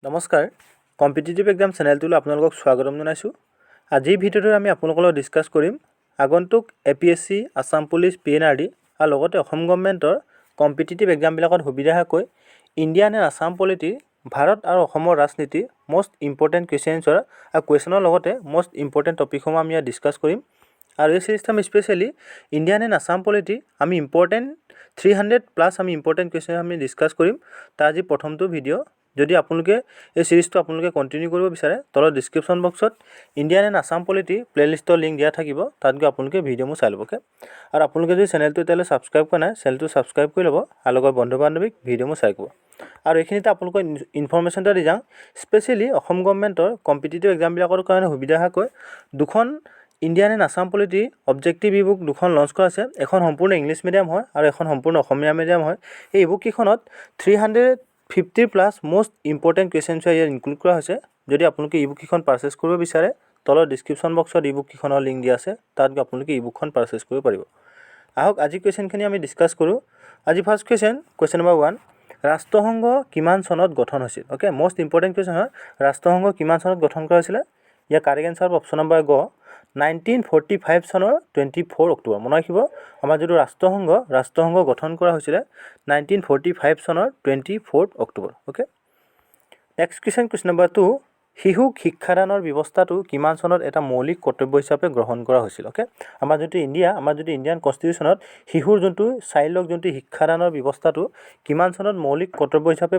নমস্কাৰ, competitive exam চেনেলটোলৈ আপোনালোকক স্বাগতম জনাইছোঁ। আজিৰ ভিডিঅ'টোত আমি আপোনালোকৰ লগত ডিছকাছ কৰিম আগন্তুক এপিএছচি, আছাম পুলিচ, পিএনআৰডি আৰু লগতে অসম গভমেণ্টৰ কম্পিটিটিভ এক্সামবিলাকত সুবিধাকৈ ইণ্ডিয়ান এণ্ড আছাম পলিটিৰ, ভাৰত আৰু অসমৰ ৰাজনীতিৰ মষ্ট ইম্পৰ্টেণ্ট কুৱেশ্যন এনচাৰ আৰু কুৱেশ্যনৰ লগতে মষ্ট ইম্পৰ্টেণ্ট টপিকসমূহ আমি ইয়াত ডিছকাছ কৰিম। আৰু এই চিৰিজটো আমি স্পেচিয়েলি ইণ্ডিয়ান এণ্ড আছাম পলিটিৰ আমি ইম্পৰ্টেণ্ট 300+ আমি ইম্পৰ্টেণ্ট কুৱেশ্যন আমি ডিছকাছ কৰিম। তাৰ আজি প্ৰথমটো ভিডিঅ'। যদি আপোনালোকে এই চিৰিজটো আপোনালোকে কণ্টিনিউ কৰিব বিচাৰে, তলত ডিছক্ৰিপশ্যন বক্সত ইণ্ডিয়ান এণ্ড আছাম পলিটি প্লে'লিষ্টৰ লিংক দিয়া থাকিব। তাত গৈ আপোনালোকে ভিডিঅ'সমূহ চাই ল'ব, অ'কে। আৰু আপোনালোকে যদি চেনেলটো এতিয়ালৈ ছাবস্ক্ৰাইব কৰা নাই, চেনেলটো ছাবস্ক্ৰাইব কৰি ল'ব আৰু লগত বন্ধু বান্ধৱীক ভিডিঅ'সমূহ শ্বেয়াৰ কৰিব। আৰু এইখিনিতে আপোনালোকৰ ইনফৰ্মেশ্যন এটা দি যাওঁ। স্পেচিয়েলি অসম গভমেণ্টৰ কম্পিটিটিভ এক্সামবিলাকৰ কাৰণে সুবিধাকৈ দুখন Indian and Assam polity objective e book দুখন লঞ্চ কৰা আছে। এখন সম্পূৰ্ণ ইংলিছ মিডিয়াম হয় আৰু এখন সম্পূৰ্ণ অসমীয়া মিডিয়াম হয়। এই ই বুককেইখনত 350 plus most important questions ইয়াত ইনক্লুড কৰা হৈছে। যদি আপোনালোকে ই বুককেইখন পাৰ্চেছ কৰিব বিচাৰে, তলত ডিছক্ৰিপশ্যন বক্সত ই বুককেইখনৰ লিংক দিয়া আছে। তাত গৈ আপোনালোকে ই বুকখন পাৰ্চেছ কৰিব পাৰিব। আহক, আজি কুৱেশ্যনখিনি আমি ডিছকাছ কৰোঁ। আজি first question, question number 1, ৰাষ্ট্ৰসংঘ কিমান চনত গঠন হৈছিল? অ'কে, মষ্ট ইম্পৰ্টেণ্ট কুৱেশ্যন হয়। ৰাষ্ট্ৰসংঘ কিমান চনত গঠন কৰা হৈছিলে? ইয়াৰ কাৰেক্ট এনচাৰ হ'ব অপশ্যন নম্বৰ গ, 1945 চনৰ 24 অক্টোবৰ। মনত ৰাখিব, আমাৰ যিটো ৰাষ্ট্ৰসংঘ, ৰাষ্ট্ৰসংঘ গঠন কৰা হৈছিলে 1945 চনৰ 24 October. Okay, next question, question number 2, শিশুক শিক্ষাদানৰ ব্যৱস্থাটো কিমান চনত এটা মৌলিক কৰ্তব্য হিচাপে গ্ৰহণ কৰা হৈছিল? অ'কে, আমাৰ যিটো ইণ্ডিয়ান কনষ্টিটিউশ্যনত শিশুৰ যোনটো চাইল্ডক যোনটো শিক্ষাদানৰ ব্যৱস্থাটো কিমান চনত মৌলিক কৰ্তব্য হিচাপে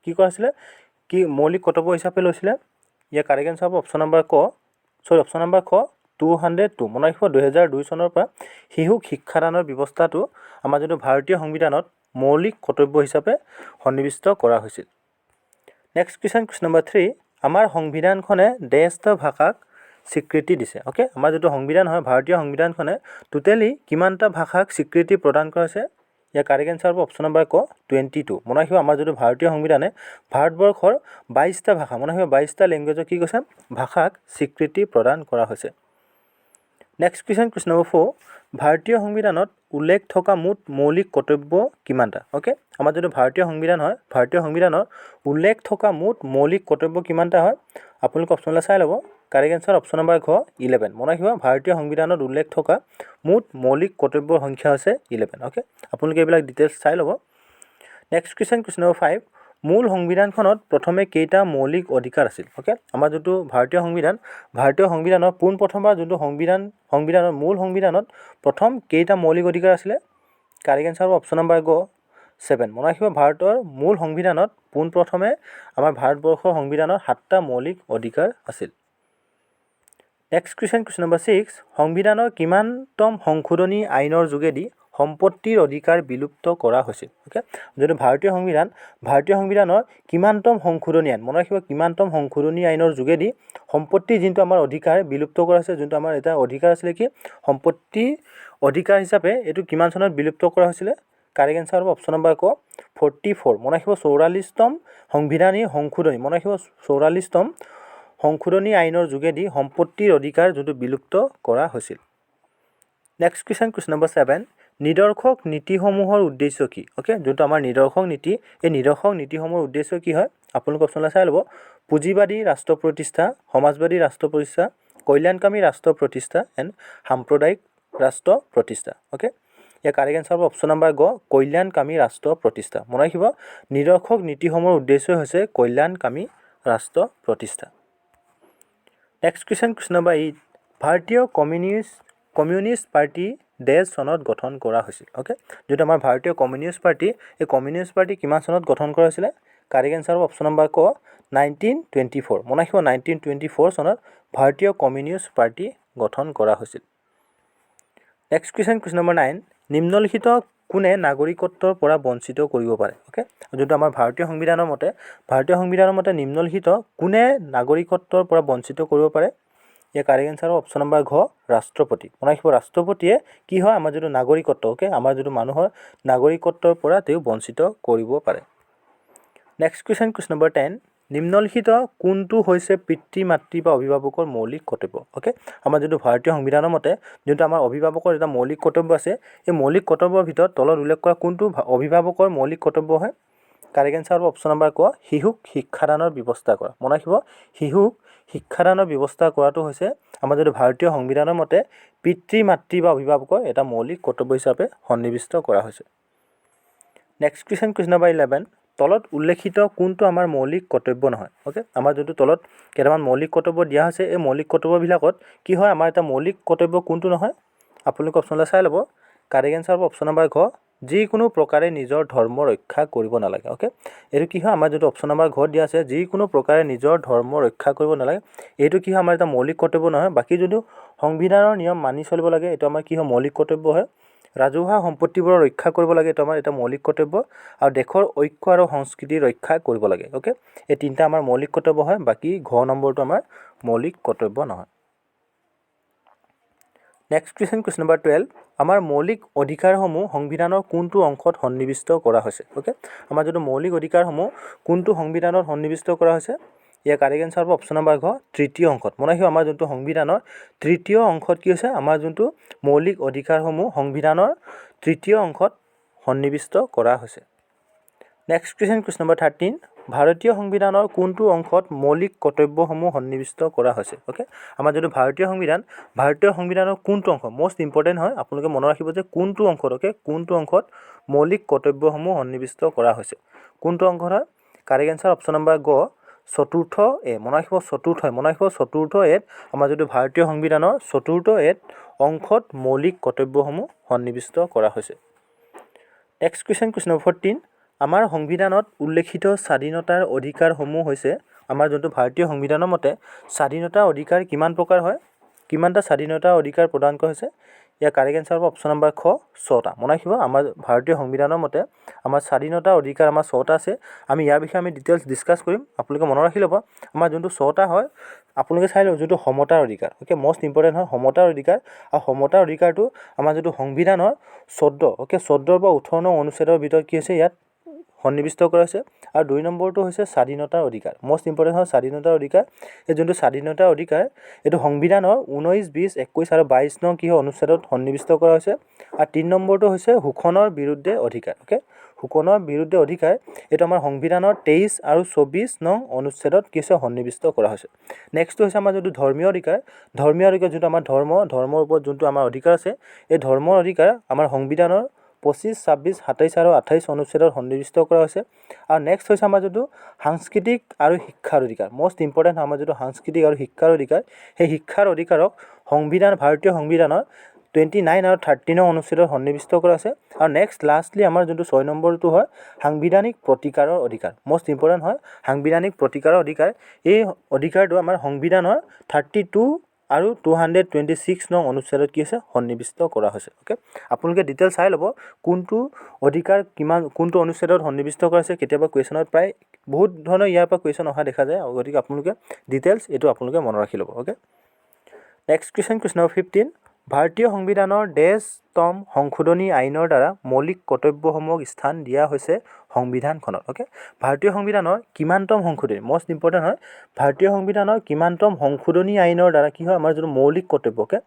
কি কৰা হৈছিলে, কি মৌলিক কৰ্তব্য হিচাপে লৈছিলে? ইয়াৰ কাৰেক্ট এনচাৰ হ'ব অপশ্যন নম্বৰ ক, চৰি, অপশ্যন নম্বৰ খ, 202। মনত ৰাখিব, 2002 চনৰ পৰা শিশুক শিক্ষাদানৰ ব্যৱস্থাটো আমাৰ যোনটো ভাৰতীয় সংবিধানত মৌলিক কৰ্তব্য হিচাপে সন্নিৱিষ্ট কৰা হৈছিল। Next question, question number 3, আমাৰ সংবিধানখনে ডেছটা ভাষাক স্বীকৃতি দিছে। অ'কে, আমাৰ যিটো সংবিধান হয়, ভাৰতীয় সংবিধানখনে টোটেলি কিমানটা ভাষাক স্বীকৃতি প্ৰদান কৰা হৈছে? ইয়াৰ কাৰেক্ট এনচাৰ হ'ব অপশ্যন নম্বৰ ক, 22। মনত ৰাখিব, আমাৰ যিটো ভাৰতীয় সংবিধানে ভাৰতবৰ্ষৰ 22টা ভাষা, মনত ৰাখিব, 22টা লেংগুৱেজক কি কৈছে, ভাষাক স্বীকৃতি প্ৰদান কৰা হৈছে। Next question, question number 4, ভাৰতীয় সংবিধানত উল্লেখ থকা মুঠ মৌলিক কৰ্তব্য কিমানটা? অ'কে, আমাৰ যিটো ভাৰতীয় সংবিধান হয়, ভাৰতীয় সংবিধানত উল্লেখ থকা মুঠ মৌলিক কৰ্তব্য কিমানটা হয়? আপোনালোকে অপশ্যনলৈ চাই ল'ব। কাৰেক্ট এনচাৰ অপশ্যন নম্বৰ ঘ, 11। মনত ৰাখিব, ভাৰতীয় সংবিধানত উল্লেখ থকা মুঠ মৌলিক কৰ্তব্যৰ সংখ্যা হৈছে 11। অ'কে, আপোনালোকে এইবিলাক ডিটেইলছ চাই ল'ব। Next question, question number 5, মূল সংবিধানখনত প্ৰথমে কেইটা মৌলিক অধিকাৰ আছিল? অ'কে, আমাৰ যোনটো ভাৰতীয় সংবিধান, ভাৰতীয় সংবিধানৰ পোনপ্ৰথমবাৰ যোনটো সংবিধানৰ মূল সংবিধানত প্ৰথম কেইটা মৌলিক অধিকাৰ আছিলে? কাৰেক্ট এনচাৰ হ'ব অপশ্যন নম্বৰ গ, 7। মনত ৰাখিব, ভাৰতৰ মূল সংবিধানত পোনপ্ৰথমে আমাৰ ভাৰতবৰ্ষৰ সংবিধানত সাতটা মৌলিক অধিকাৰ আছিল। Next question, question number 6, সংবিধানৰ কিমানতম সংশোধনী আইনৰ যোগেদি সম্পত্তিৰ অধিকাৰ বিলুপ্ত কৰা হৈছিল? অ'কে, যোনটো ভাৰতীয় সংবিধান, ভাৰতীয় সংবিধানৰ কিমানতম সংশোধনী আইন, মনত ৰাখিব, কিমানতম সংশোধনী আইনৰ যোগেদি সম্পত্তিৰ যোনটো আমাৰ অধিকাৰ বিলুপ্ত কৰা হৈছে, যোনটো আমাৰ এটা অধিকাৰ আছিলে কি, সম্পত্তি অধিকাৰ হিচাপে এইটো কিমান চনত বিলুপ্ত কৰা হৈছিলে? কাৰেক্ট এনচাৰ হ'ব অপশ্যন নম্বৰ ক, 44। মনত ৰাখিব, 44তম সংবিধানী সংশোধনী, মনত ৰাখিব, 44তম সংশোধনী আইনৰ যোগেদি সম্পত্তিৰ অধিকাৰ যোনটো বিলুপ্ত কৰা হৈছিল। Next question, question number 7, নিদৰ্শক নীতিসমূহৰ উদ্দেশ্য কি? অ'কে, যোনটো আমাৰ নিদৰ্শক নীতি, এই নিদৰ্শক নীতিসমূহৰ উদ্দেশ্য কি হয়? আপোনালোকে অপশ্যনলৈ চাই ল'ব। পুঁজিবাদী ৰাষ্ট্ৰ প্ৰতিষ্ঠা, সমাজবাদী ৰাষ্ট্ৰ প্ৰতিষ্ঠা, কল্যাণকামী ৰাষ্ট্ৰ প্ৰতিষ্ঠা এণ্ড সাম্প্ৰদায়িক ৰাষ্ট্ৰ প্ৰতিষ্ঠা। অ'কে, ইয়াৰ কাৰেক্ট এনচাৰ হ'ব অপশ্যন নম্বৰ গ, কল্যাণকামী ৰাষ্ট্ৰ প্ৰতিষ্ঠা। মনত ৰাখিব, নিদৰ্শক নীতিসমূহৰ উদ্দেশ্যই হৈছে কল্যাণকামী ৰাষ্ট্ৰ প্ৰতিষ্ঠা। Next question, question number 8, ভাৰতীয় কমিউনিষ্ট পাৰ্টি ডেছ চনত গঠন কৰা হৈছিল। অ'কে, যিটো আমাৰ ভাৰতীয় কমিউনিষ্ট পাৰ্টি, এই কমিউনিষ্ট পাৰ্টি কিমান চনত গঠন কৰা হৈছিলে? কাৰেক্ট এনচাৰ হ'ব অপশ্যন নম্বৰ ক, 1924। মনত ৰাখিব, 1924 চনত ভাৰতীয় কমিউনিষ্ট পাৰ্টি গঠন কৰা হৈছিল। Next question, question number 9, নিম্নলিখিত কোনে নাগৰিকত্বৰ পৰা বঞ্চিত কৰিব পাৰে? অ'কে, যোনটো আমাৰ ভাৰতীয় সংবিধানৰ মতে, ভাৰতীয় সংবিধানৰ মতে নিম্নলিখিত কোনে নাগৰিকত্বৰ পৰা বঞ্চিত কৰিব পাৰে? ইয়াৰ কাৰেক্ট এনচাৰ হ'ব অপশ্যন নম্বৰ ঘ, ৰাষ্ট্ৰপতি। মনত ৰাখিব, ৰাষ্ট্ৰপতিয়ে কি হয়, আমাৰ যিটো নাগৰিকত্ব, অ'কে, আমাৰ যিটো মানুহৰ নাগৰিকত্বৰ পৰা তেওঁ বঞ্চিত কৰিব পাৰে। Next question, question number 10, নিম্নলিখিত কোনটো হৈছে পিতৃ মাতৃ বা অভিভাৱকৰ মৌলিক কৰ্তব্য? অ'কে, আমাৰ যোনটো ভাৰতীয় সংবিধানৰ মতে যোনটো আমাৰ অভিভাৱকৰ এটা মৌলিক কৰ্তব্য আছে, এই মৌলিক কৰ্তব্যৰ ভিতৰত তলত উল্লেখ কৰা কোনটো অভিভাৱকৰ মৌলিক কৰ্তব্য হয়? কাৰেক্ট এনচাৰ হ'ব অপশ্যন নম্বৰ ক, শিশুক শিক্ষাদানৰ ব্যৱস্থা কৰা। মনত ৰাখিব, শিশুক শিক্ষাদানৰ ব্যৱস্থা কৰাটো হৈছে আমাৰ যিটো ভাৰতীয় সংবিধানৰ মতে পিতৃ মাতৃ বা অভিভাৱকৰ এটা মৌলিক কৰ্তব্য হিচাপে সন্নিৱিষ্ট কৰা হৈছে। Next question, question number 11, তলত উল্লেখিত কোনটো আমাৰ মৌলিক কৰ্তব্য নহয়? অ'কে, আমাৰ যোনটো তলত কেইটামান মৌলিক কৰ্তব্য দিয়া হৈছে, এই মৌলিক কৰ্তব্যবিলাকত কি হয়, আমাৰ এটা মৌলিক কৰ্তব্য কোনটো নহয়? আপোনালোকে অপশ্যনলৈ চাই ল'ব। কাৰেক্ট এনচাৰ হ'ব অপশ্যন নম্বৰ ঘ, যিকোনো প্ৰকাৰে নিজৰ ধৰ্ম ৰক্ষা কৰিব নালাগে। অ'কে, এইটো কি হয়, আমাৰ যোনটো অপশ্যন নম্বৰ ঘ দিয়া আছে, যিকোনো প্ৰকাৰে নিজৰ ধৰ্ম ৰক্ষা কৰিব নালাগে, এইটো কি হয়, আমাৰ এটা মৌলিক কৰ্তব্য নহয়। বাকী যোনটো সংবিধানৰ নিয়ম মানি চলিব লাগে, এইটো আমাৰ কি হয়, মৌলিক কৰ্তব্য হয়। ৰাজহুৱা সম্পত্তিবোৰৰ ৰক্ষা কৰিব লাগে, এইটো আমাৰ এটা মৌলিক কৰ্তব্য। আৰু দেশৰ ঐক্য আৰু সংস্কৃতি ৰক্ষা কৰিব লাগে। অ'কে, এই তিনিটা আমাৰ মৌলিক কৰ্তব্য হয়। বাকী ঘ নম্বৰটো আমাৰ মৌলিক কৰ্তব্য নহয়। Next question, question number 12, আমাৰ মৌলিক অধিকাৰসমূহ সংবিধানৰ কোনটো অংশত সন্নিৱিষ্ট কৰা হৈছে? অ'কে, আমাৰ যোনটো মৌলিক অধিকাৰসমূহ কোনটো সংবিধানত সন্নিৱিষ্ট কৰা হৈছে? ইয়াৰ কাৰেক্ট এনচাৰ হ'ব অপশ্যন নম্বৰ ঘ, তৃতীয় অংশত। মনত ৰাখিব, আমাৰ যোনটো সংবিধানৰ তৃতীয় অংশত কি হৈছে, আমাৰ যোনটো মৌলিক অধিকাৰসমূহ সংবিধানৰ তৃতীয় অংশত সন্নিৱিষ্ট কৰা হৈছে। Next question, question number 13, ভাৰতীয় সংবিধানৰ কোনটো অংশত মৌলিক কৰ্তব্যসমূহ সন্নিৱিষ্ট কৰা হৈছে? অ'কে, আমাৰ যোনটো ভাৰতীয় সংবিধান, ভাৰতীয় সংবিধানৰ কোনটো অংশ মষ্ট ইম্পৰ্টেণ্ট হয়, আপোনালোকে মনত ৰাখিব যে কোনটো অংশত, অ'কে, কোনটো অংশত মৌলিক কৰ্তব্যসমূহ সন্নিৱিষ্ট কৰা হৈছে, কোনটো অংশত হয়? কাৰেক্ট এনচাৰ অপশ্যন নম্বৰ গ, চতুৰ্থ এ। মনত ৰাখিব, চতুৰ্থ, মনত ৰাখিব, চতুৰ্থ এত, আমাৰ যোনটো ভাৰতীয় সংবিধানৰ চতুৰ্থ এত অংশত মৌলিক কৰ্তব্যসমূহ সন্নিৱিষ্ট কৰা হৈছে। Next question, question number 14, আমাৰ সংবিধানত উল্লেখিত স্বাধীনতাৰ অধিকাৰসমূহ হৈছে, আমাৰ যোনটো ভাৰতীয় সংবিধানৰ মতে স্বাধীনতাৰ অধিকাৰ কিমান প্ৰকাৰ হয়, কিমানটা স্বাধীনতাৰ অধিকাৰ প্ৰদান কৰা হৈছে? ইয়াৰ কাৰেক্ট এনচাৰ হ'ব অপশ্যন নম্বৰ খ, ছটা। মনত ৰাখিব, আমাৰ ভাৰতীয় সংবিধানৰ মতে আমাৰ স্বাধীনতাৰ অধিকাৰ আমাৰ ছটা আছে। আমি ইয়াৰ বিষয়ে আমি ডিটেইলছ ডিছকাছ কৰিম, আপোনালোকে মনত ৰাখি ল'ব। আমাৰ যোনটো ছটা হয়, আপোনালোকে চাই লওক, যোনটো সমতাৰ অধিকাৰ, অ'কে, মষ্ট ইম্পৰ্টেণ্ট হয় সমতাৰ অধিকাৰ। আৰু সমতাৰ অধিকাৰটো আমাৰ যোনটো সংবিধানৰ 14, অ'কে, 14ৰ পৰা 18 নং অনুচ্ছেদৰ ভিতৰত কি হৈছে, ইয়াত সন্নিৱিষ্ট কৰা হৈছে। আৰু 2 নম্বৰটো হৈছে স্বাধীনতাৰ অধিকাৰ, মষ্ট ইম্পৰ্টেণ্ট হয় স্বাধীনতাৰ অধিকাৰ। এই যোনটো স্বাধীনতাৰ অধিকাৰ, এইটো সংবিধানৰ 19, 20, 21 আৰু 22 নং কি হয় অনুচ্ছেদত সন্নিৱিষ্ট কৰা হৈছে। আৰু 3 নম্বৰটো হৈছে শোষণৰ বিৰুদ্ধে অধিকাৰ, অ'কে, শোষণৰ বিৰুদ্ধে অধিকাৰ, এইটো আমাৰ সংবিধানৰ 23 আৰু 24 নং অনুচ্ছেদত কি হৈছে, সন্নিৱিষ্ট কৰা হৈছে। নেক্সটটো হৈছে আমাৰ যোনটো ধৰ্মীয় অধিকাৰ, ধৰ্মীয় অধিকাৰ যোনটো আমাৰ ধৰ্ম, ধৰ্মৰ ওপৰত যোনটো আমাৰ অধিকাৰ আছে, এই ধৰ্মৰ অধিকাৰ আমাৰ সংবিধানৰ 25, 26, 27 আৰু 28 অনুচ্ছেদত সন্নিৱিষ্ট কৰা হৈছে। আৰু নেক্সট হৈছে আমাৰ যোনটো সাংস্কৃতিক আৰু শিক্ষাৰ অধিকাৰ, মষ্ট ইম্পৰ্টেণ্ট, আমাৰ যোনটো সাংস্কৃতিক আৰু শিক্ষাৰ অধিকাৰ, সেই শিক্ষাৰ অধিকাৰক সংবিধান, ভাৰতীয় সংবিধানৰ 29 আৰু 30 নং অনুচ্ছেদত সন্নিৱিষ্ট কৰা আছে। আৰু নেক্সট লাষ্টলি আমাৰ যোনটো 6 নম্বৰটো হয় সাংবিধানিক প্ৰতিকাৰৰ অধিকাৰ, মষ্ট ইম্পৰ্টেণ্ট হয় সাংবিধানিক প্ৰতিকাৰৰ অধিকাৰ। এই অধিকাৰটো আমাৰ সংবিধানৰ 32 আৰু 226 নং অনুচ্ছেদত কি হৈছে, সন্নিৱিষ্ট কৰা হৈছে। অ'কে, আপোনালোকে ডিটেইলছ চাই ল'ব কোনটো অধিকাৰ কিমান কোনটো অনুচ্ছেদত সন্নিৱিষ্ট কৰা হৈছে। কেতিয়াবা কুৱেশ্যনত প্ৰায় বহুত ধৰণৰ ইয়াৰ পৰা কুৱেশ্যন অহা দেখা যায়, গতিকে আপোনালোকে ডিটেইলছ এইটো আপোনালোকে মনত ৰাখি ল'ব। Okay, next question, question number 15, ভাৰতীয় সংবিধানৰ ডেছতম সংশোধনী আইনৰ দ্বাৰা মৌলিক কৰ্তব্যসমূহক স্থান দিয়া হৈছে সংবিধানখনত। অ'কে, ভাৰতীয় সংবিধানৰ কিমানতম সংশোধনী, মষ্ট ইম্পৰ্টেণ্ট হয়, ভাৰতীয় সংবিধানৰ কিমানতম সংশোধনী আইনৰ দ্বাৰা কি হয়, আমাৰ যোনটো মৌলিক কৰ্তব্য, অ'কে,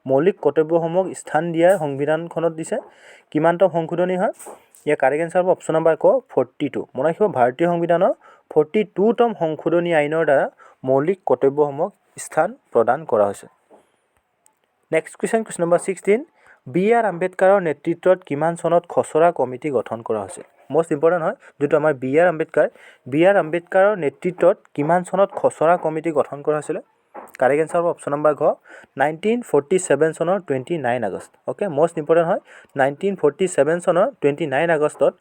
মৌলিক কৰ্তব্যসমূহক স্থান দিয়াৰ সংবিধানখনত দিছে, কিমানতম সংশোধনী হয়? ইয়াৰ কাৰেক্ট এনচাৰ হ'ব অপশ্যন নম্বৰ ক, 42। মনত ৰাখিব, ভাৰতীয় সংবিধানৰ 42তম সংশোধনী আইনৰ দ্বাৰা মৌলিক কৰ্তব্যসমূহক স্থান প্ৰদান কৰা হৈছে। Next question, question number 16, B R আম্বেদকাৰৰ নেতৃত্বত কিমান চনত খচৰা কমিটি গঠন কৰা হৈছিল? মষ্ট ইম্পৰ্টেণ্ট হয়, যোনটো আমাৰ B R Ambedkar, B R আম্বেদকাৰৰ নেতৃত্বত কিমান চনত খচৰা কমিটি গঠন কৰা হৈছিলে? কাৰেক্ট এনচাৰ হ'ব অপশ্যন নম্বৰ ঘ, 1947 চনৰ 29 আগষ্ট। অ'কে, মষ্ট ইম্পৰ্টেণ্ট হয়, 1947 চনৰ 29 আগষ্টত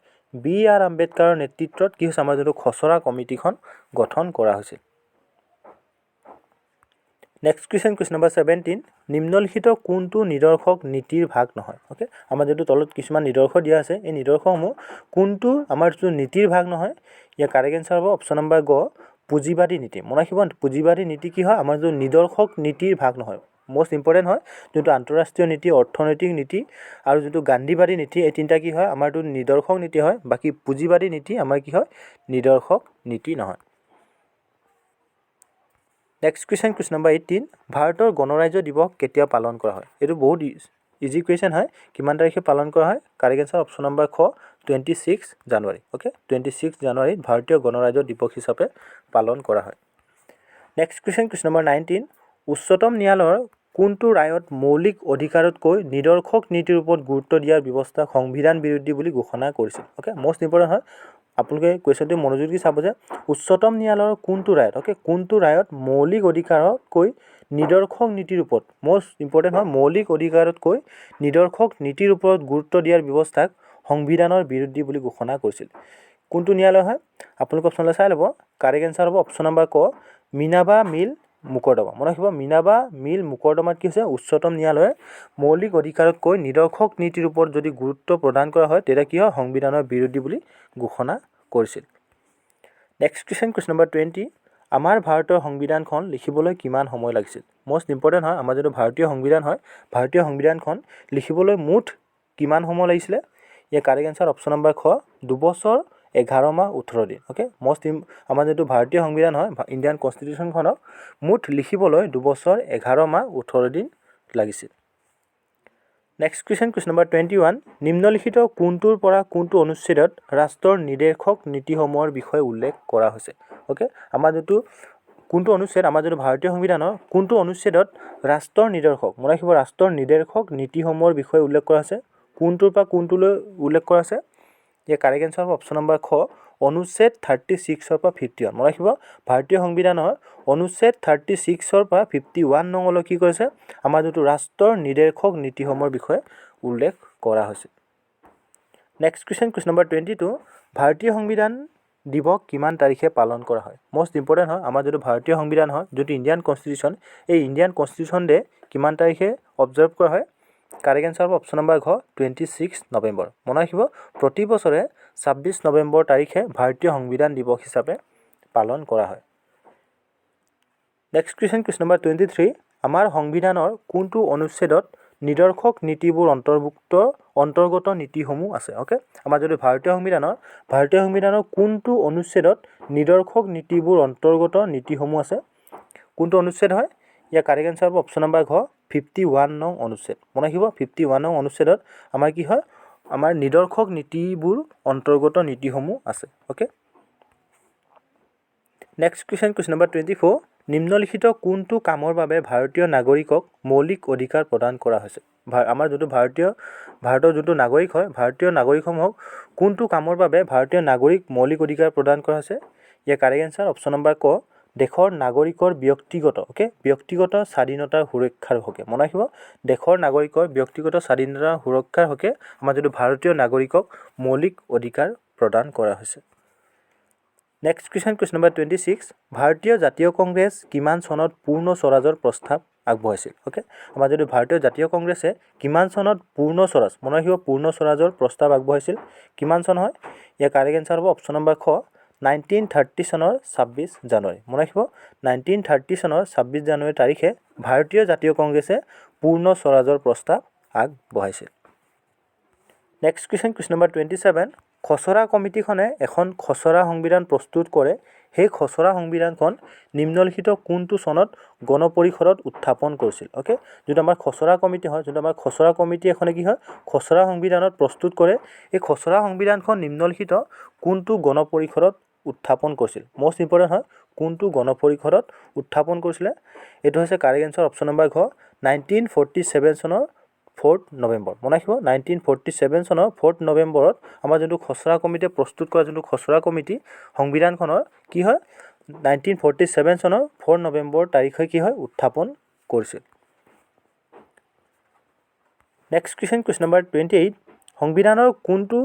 বি আৰ আম্বেদকাৰৰ নেতৃত্বত কি হৈছে, আমাৰ যোনটো খচৰা কমিটিখন গঠন কৰা হৈছিল। Next question, question number 17, নিম্নলিখিত কোনটো নিদৰ্শক নীতিৰ ভাগ নহয়? অ'কে, আমাৰ যোনটো তলত কিছুমান নিদৰ্শ দিয়া আছে, এই নিদৰ্শসমূহ কোনটো আমাৰ যোনটো নীতিৰ ভাগ নহয়? ইয়াৰ কাৰেক্ট এনচাৰ হ'ব অপশ্যন নম্বৰ গ, পুঁজিবাদী নীতি। মনত ৰাখিব, পুঁজিবাদী নীতি কি হয়, আমাৰ যোনটো নিদৰ্শক নীতিৰ ভাগ নহয়। মষ্ট ইম্পৰ্টেণ্ট হয়, যোনটো আন্তঃৰাষ্ট্ৰীয় নীতি, অৰ্থনৈতিক নীতি আৰু যোনটো গান্ধীবাদী নীতি, এই তিনিটা কি হয়, আমাৰটো নিদৰ্শক নীতি হয়। বাকী পুঁজিবাদী নীতি আমাৰ কি হয়, নিদৰ্শক নীতি নহয়। Next question, question number 18, ভাৰতৰ গণৰাজ্য দিৱস কেতিয়া পালন কৰা হয়? এইটো বহুত ইজি কুৱেশ্যন হয়। কিমান তাৰিখে পালন কৰা হয়? কাৰেক্ট এনচাৰ অপশ্যন নম্বৰ খ, 26 January. Okay, 26 জানুৱাৰীত ভাৰতীয় গণৰাজ্য দিৱস হিচাপে পালন কৰা হয়। Next question, question number 19। উচ্চতম ন্যায়ালয়ৰ কোনটো ৰায়ত মৌলিক অধিকাৰতকৈ নিদৰ্শক নীতিৰ ওপৰত গুৰুত্ব দিয়াৰ ব্যৱস্থাক সংবিধান বিৰোধী বুলি ঘোষণা কৰিছিল? অ'কে, মষ্ট ইম্পৰ্টেণ্ট হয়। আপোনালোকে কুৱেশ্যনটো মনোযোগ দি চাব যে উচ্চতম ন্যায়ালয়ৰ কোনটো ৰায়ত, অ'কে, কোনটো ৰায়ত মৌলিক অধিকাৰতকৈ নিদৰ্শক নীতিৰ ওপৰত, মষ্ট ইম্পৰ্টেণ্ট হয়, মৌলিক অধিকাৰতকৈ নিদৰ্শক নীতিৰ ওপৰত গুৰুত্ব দিয়াৰ ব্যৱস্থাক সংবিধানৰ বিৰোধী বুলি ঘোষণা কৰিছিল? কোনটো ন্যায়ালয় হয়? আপোনালোকে অপশ্যনলৈ চাই ল'ব। কাৰেক্ট এনচাৰ হ'ব অপশ্যন নম্বৰ ক, মিনাৰ্ভা মিল মোকৰ্দমা। মনত ৰাখিব, মিনাৰ্ভা মিল মোকৰ্দমাত কি হৈছে? উচ্চতম ন্যায়ালয়ে মৌলিক অধিকাৰতকৈ নিদৰ্শক নীতিৰ ওপৰত যদি গুৰুত্ব প্ৰদান কৰা হয়, তেতিয়া কি হয়, সংবিধানৰ বিৰোধী বুলি ঘোষণা কৰিছিল। Next question, question number 20। আমাৰ ভাৰতৰ সংবিধানখন লিখিবলৈ কিমান সময় লাগিছিল? মষ্ট ইম্পৰ্টেণ্ট হয়। আমাৰ যিটো ভাৰতীয় সংবিধান হয়, ভাৰতীয় সংবিধানখন লিখিবলৈ মুঠ কিমান সময় লাগিছিলে? ইয়াৰ কাৰেক্ট এনচাৰ অপশ্যন নম্বৰ খ, 2 বছৰ 11 মাহ 18 দিন। অ'কে, মষ্ট আমাৰ যিটো ভাৰতীয় সংবিধান হয়, ইণ্ডিয়ান কনষ্টিটিউশ্যনখনক মুঠ লিখিবলৈ 2 বছৰ 11 মাহ 18 দিন লাগিছিল। Next question, question number 21। নিম্নলিখিত কোনটোৰ পৰা কোনটো অনুচ্ছেদত ৰাষ্ট্ৰৰ নিৰ্দেশক নীতিসমূহৰ বিষয়ে উল্লেখ কৰা হৈছে? অ'কে, আমাৰ যিটো কোনটো অনুচ্ছেদ, আমাৰ যিটো ভাৰতীয় সংবিধানৰ কোনটো অনুচ্ছেদত ৰাষ্ট্ৰৰ নিৰ্দেশক, মনত ৰাখিব, ৰাষ্ট্ৰৰ নিৰ্দেশক নীতিসমূহৰ বিষয়ে উল্লেখ কৰা হৈছে? কোনটোৰ পৰা কোনটোলৈ উল্লেখ কৰা হৈছে? ইয়াৰ কাৰেক্ট এনচাৰ হ'ব অপশ্যন নম্বৰ খ, অনুচ্ছেদ 36ৰ পৰা 51। মনত ৰাখিব, ভাৰতীয় সংবিধানৰ অনুচ্ছেদ 36ৰ পৰা 51 নঙলৈ কি কৰিছে? আমাৰ যিটো ৰাষ্ট্ৰৰ নিৰ্দেশক নীতিসমূহৰ বিষয়ে উল্লেখ কৰা হৈছে। Next question, question number 22। ভাৰতীয় সংবিধান দিৱস কিমান তাৰিখে পালন কৰা হয়? মষ্ট ইম্পৰ্টেণ্ট হয়। আমাৰ যিটো ভাৰতীয় সংবিধান হয়, যিটো ইণ্ডিয়ান কনষ্টিটিউশ্যন, এই ইণ্ডিয়ান কনষ্টিটিউশ্যন ডে কিমান তাৰিখে অবজাৰ্ভ কৰা হয়? কাৰেক্ট এনচাৰ হ'ব অপশ্যন নম্বৰ ঘ, 26 নৱেম্বৰ। মনত ৰাখিব, প্ৰতি বছৰে 26 নৱেম্বৰ তাৰিখে ভাৰতীয় সংবিধান দিৱস হিচাপে পালন কৰা হয়। Next question, question number 23। আমাৰ সংবিধানৰ কোনটো অনুচ্ছেদত নিদৰ্শক নীতিবোৰ অন্তৰ্গত নীতিসমূহ আছে? অ'কে, আমাৰ যদি ভাৰতীয় সংবিধানৰ কোনটো অনুচ্ছেদত নিদৰ্শক নীতিবোৰ অন্তৰ্গত নীতিসমূহ আছে? কোনটো অনুচ্ছেদ হয়? ইয়াৰ কাৰেক্ট এনচাৰ হ'ব অপশ্যন নম্বৰ ঘ, 51 নং অনুচ্ছেদ। মনত ৰাখিব, 51 নং অনুচ্ছেদত আমাৰ কি হয়? আমাৰ নিদৰ্শক নীতিবোৰ অন্তৰ্গত নীতিসমূহ আছে। Okay, next question, question number 24। নিম্নলিখিত কোনটো কামৰ বাবে ভাৰতীয় নাগৰিকক মৌলিক অধিকাৰ প্ৰদান কৰা হৈছে? আমাৰ যোনটো ভাৰতৰ যোনটো নাগৰিক হয়, ভাৰতীয় নাগৰিকসমূহক কোনটো কামৰ বাবে ভাৰতীয় নাগৰিক মৌলিক অধিকাৰ প্ৰদান কৰা হৈছে? ইয়াৰ কাৰেক্ট এনচাৰ অপশ্যন নম্বৰ ক, দেশৰ নাগৰিকৰ ব্যক্তিগত, অ'কে, ব্যক্তিগত স্বাধীনতাৰ সুৰক্ষাৰ হকে। মনত ৰাখিব, দেশৰ নাগৰিকৰ ব্যক্তিগত স্বাধীনতাৰ সুৰক্ষাৰ হকে আমাৰ যিটো ভাৰতীয় নাগৰিকক মৌলিক অধিকাৰ প্ৰদান কৰা হৈছে। Next question, question number 26। ভাৰতীয় জাতীয় কংগ্ৰেছ কিমান চনত পূৰ্ণ স্বৰাজৰ প্ৰস্তাৱ আগবঢ়াইছিল? অ'কে, আমাৰ যিটো ভাৰতীয় জাতীয় কংগ্ৰেছে কিমান চনত পূৰ্ণ স্বৰাজ, মনত ৰাখিব, পূৰ্ণ স্বৰাজৰ প্ৰস্তাৱ আগবঢ়াইছিল, কিমান চন হয়? ইয়াৰ কাৰেক্ট এনচাৰ হ'ব অপশ্যন নম্বৰ খ, 1930 চনৰ 26 জানুৱাৰী। মনত ৰাখিব, 1930 চনৰ 26 জানুৱাৰী তাৰিখে ভাৰতীয় জাতীয় কংগ্ৰেছে পূৰ্ণ স্বৰাজৰ প্ৰস্তাৱ আগবঢ়াইছিল। Next question, question number 27। খচৰা কমিটিখনে এখন খচৰা সংবিধান প্ৰস্তুত কৰে। সেই খচৰা সংবিধানখন নিম্নলিখিত কোনটো চনত গণপৰিষদত উত্থাপন কৰিছিল? অ'কে, যোনটো আমাৰ খচৰা কমিটি হয়, যোনটো আমাৰ খচৰা কমিটি এখনে কি হয়, খচৰা সংবিধানত প্ৰস্তুত কৰে। এই খচৰা সংবিধানখন নিম্নলিখিত কোনটো গণপৰিষদত উত্থাপন কৰিছিল? মষ্ট ইম্পৰ্টেণ্ট হয়। কোনটো গণপৰিষদত উত্থাপন কৰিছিলে? এইটো হৈছে কাৰেক্ট এনচাৰ অপশ্যন নম্বৰ ঘ, 1947 চনৰ 4 নৱেম্বৰ। মনত ৰাখিব, 1947 চনৰ 4 নৱেম্বৰত আমাৰ যোনটো খচৰা কমিটিয়ে প্ৰস্তুত কৰা যোনটো খচৰা কমিটি সংবিধানখনৰ কি হয়, 1947 চনৰ 4 নৱেম্বৰ তাৰিখে কি হয়, উত্থাপন কৰিছিল। Next question, question number 28। সংবিধানৰ কোনটো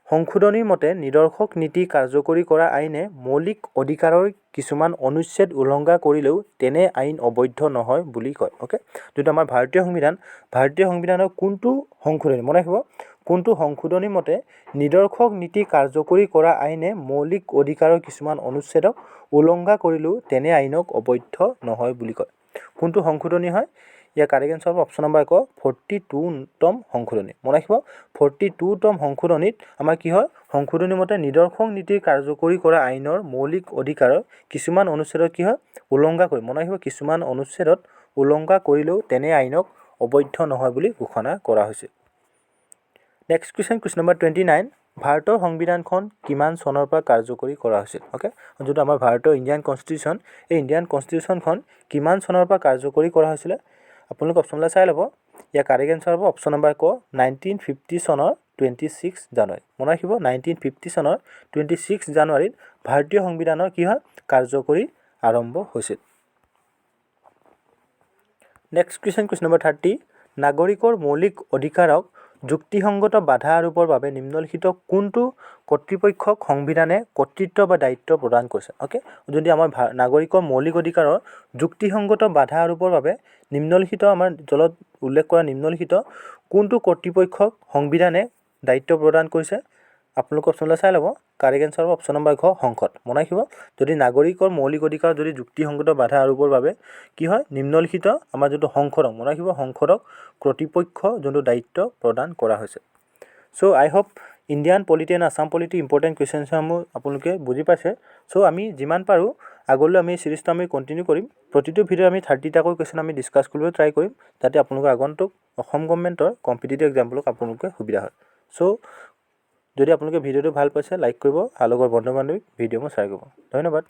সংশোধনীৰ মতে নিদৰ্শক নীতি কাৰ্যকৰী কৰা আইনে মৌলিক অধিকাৰৰ কিছুমান অনুচ্ছেদ উলংঘা কৰিলেও তেনে আইন অবৈধ নহয় বুলি কয়? অ'কে, যোনটো আমাৰ ভাৰতীয় সংবিধান, ভাৰতীয় সংবিধানৰ কোনটো সংশোধনী, মনত ৰাখিব, কোনটো সংশোধনীৰ মতে নিদৰ্শক নীতি কাৰ্যকৰী কৰা আইনে মৌলিক অধিকাৰৰ কিছুমান অনুচ্ছেদক উলংঘা কৰিলেও তেনে আইনক অবৈধ নহয় বুলি কয়? কোনটো সংশোধনী হয়? ইয়াৰ কাৰেক্ট এনচাৰ হ'ব অপশ্যন নম্বৰ ক, 42তম সংশোধনী। মনত ৰাখিব, 42তম সংশোধনীত আমাৰ কি হয়, সংশোধনী মতে নিদৰ্শক নীতিৰ কাৰ্যকৰী কৰা আইনৰ মৌলিক অধিকাৰৰ কিছুমান অনুচ্ছেদত কি হয়, উলংঘা কৰি, মনত ৰাখিব, কিছুমান অনুচ্ছেদত উলংঘা কৰিলেও তেনে আইনক অবৈধ নহয় বুলি ঘোষণা কৰা হৈছে। Next question, question number 29। ভাৰতৰ সংবিধানখন কিমান চনৰ পৰা কাৰ্যকৰী কৰা হৈছিল? অ'কে, যোনটো আমাৰ ভাৰতৰ ইণ্ডিয়ান কনষ্টিটিউশ্যন, এই ইণ্ডিয়ান কনষ্টিটিউশ্যনখন কিমান চনৰ পৰা কাৰ্যকৰী কৰা হৈছিলে? আপোনালোকে অপশ্যনবিলাক চাই ল'ব। ইয়াৰ কাৰেক্ট এনচাৰ হ'ব অপশ্যন নম্বৰ ক, 1950 চনৰ 26 জানুৱাৰী। মনত ৰাখিব, 1950 চনৰ 26 জানুৱাৰীত ভাৰতীয় সংবিধানৰ কি হয়, কাৰ্যকৰী আৰম্ভ হৈছিল। Next question, question number 30। নাগৰিকৰ মৌলিক অধিকাৰক যুক্তিসংগত বাধা আৰোপৰ বাবে নিম্নলিখিত কোনটো কৰ্তৃপক্ষক সংবিধানে কৰ্তৃত্ব বা দায়িত্ব প্ৰদান কৰিছে? অ'কে, যদি আমাৰ নাগৰিকৰ মৌলিক অধিকাৰৰ যুক্তিসংগত বাধা আৰোপৰ বাবে নিম্নলিখিত, আমাৰ তলত উল্লেখ কৰা নিম্নলিখিত কোনটো কৰ্তৃপক্ষক সংবিধানে দায়িত্ব প্ৰদান কৰিছে? আপোনালোকে অপশ্যনবিলাক চাই ল'ব। কাৰেক্ট এনচাৰ হ'ব অপশ্যন নম্বৰ ঘ, সংসদ। মনত ৰাখিব, যদি নাগৰিকৰ মৌলিক অধিকাৰ যদি যুক্তিসংগত বাধা আৰোপৰ বাবে কি হয়, নিম্নলিখিত আমাৰ যোনটো সংসদক, মনত ৰাখিব, সংসদক কৰ্তৃপক্ষ যোনটো দায়িত্ব প্ৰদান কৰা হৈছে। So I hope Indian polity and Assam polity important কুৱেশ্যনসমূহ আপোনালোকে বুজি পাইছে। চ' আমি যিমান পাৰোঁ আগলৈ আমি চিৰিজটো আমি কণ্টিনিউ কৰিম। প্ৰতিটো ভিডিঅ' আমি 30টাকৈ কুৱেশ্যন আমি ডিছকাছ কৰিবলৈ ট্ৰাই কৰিম, যাতে আপোনালোকৰ আগন্তুক অসম গভমেণ্টৰ কম্পিটিটিভ এক্সামবোৰক আপোনালোকে সুবিধা হয়। চ' যদি আপোনালোকে ভিডিঅ'টো ভাল পাইছে, লাইক কৰিব আৰু লগৰ বন্ধু বান্ধৱীক ভিডিঅ'সমূহ শ্বেয়াৰ কৰিব। ধন্যবাদ।